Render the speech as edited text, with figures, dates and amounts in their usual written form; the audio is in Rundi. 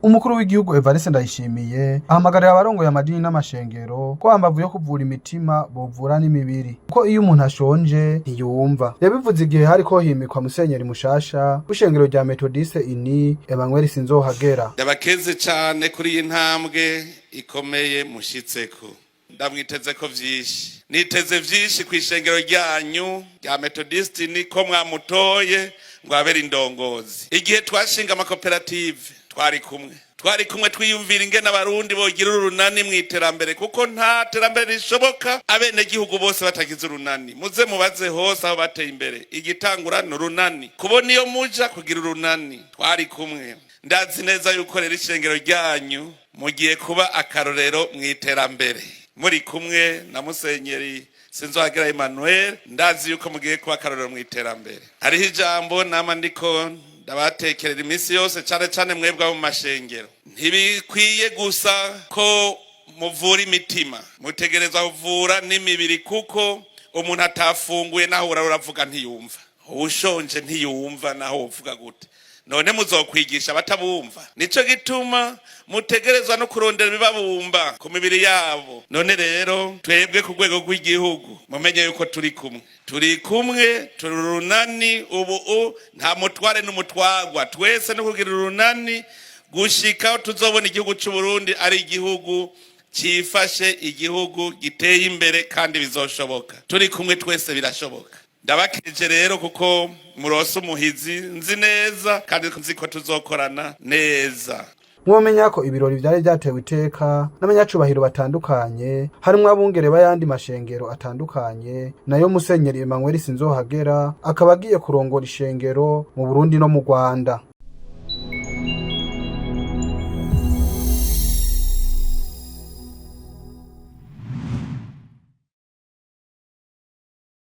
Umukuru w'igihugu Evariste Ndayishimiye ahamagarira abarongoye amadini n'amashengero ko hambavu yo kuvura imitima bovura n'imibiri, kuko iyo umuntu ashonje ntiyumva. Yabivuze igihe hariko himikwa musenyeri mushasha w'ishengero rya Methodiste Unie, Emmanuel Sinzohagera. Ndabakeze cyane kuri iyi ntambwe ikomeye mushitseko. Ndamwiteze ko vyinshi, niteze vyinshi ku ishengero ryanyu rya Methodiste, niko mwamutoye ngo abere indongozi. Igihe twashinga amakoperative twari kumwe, twiyumvira ingene Abarundi bogira urunani mu iterambere, kuko nta terambere rishoboka abenegihugu bose batagize urunani. Muze mubaze hose aho bateye imbere, igitangura ni urunani. Kubona iyo muja kugira urunani, twari kumwe. Ndazi neza yuko rero ishengero ryanyu mugiye kuba akarorero mu iterambere muri kumwe na Musenyeri Sinzohagera Emmanuel. Ndazi yuko mugiye kuba akarorero mu iterambere. Hariho ijambo nama ndiko ndabatekerera iminsi yose, cane cane mwebwe abo mu mashengero: ntibikwiye gusa ko muvura imitima, mutegerezwa kuvura n'imibiri, kuko umuntu atafunguye naho uravuga ntiyumva, uwushonje ntiyumva naho wovuga gute. None muzokwigisha abatabumva? Nico gituma mutegerezwa no kurondera ibibabumba ku mibiri yabo. None rero twebwe ku rwego rw'igihugu, mumenye yuko turi kumwe, turi kumwe, turi urunani. Ubu nta mutware n'umutwagwa, twese no kugira urunani gushika aho tuzobona igihugu c'u Burundi ari igihugu cifashe, igihugu giteye imbere, kandi bizoshoboka. Turi kumwe twese birashoboka. Ndabakeje rero kuko murose umuhizi nzi neza, kandi nzi ko tuzokorana neza. Mwomenya ko ibirori vyari vyatewe iteka n'abanyacubahiro batandukanye, harimwo abungere b'ayandi mashengero atandukanye. Nayo Musenyeri Emmanuel Sinzohagera akaba agiye kurongora ishengero mu Burundi no mu Rwanda.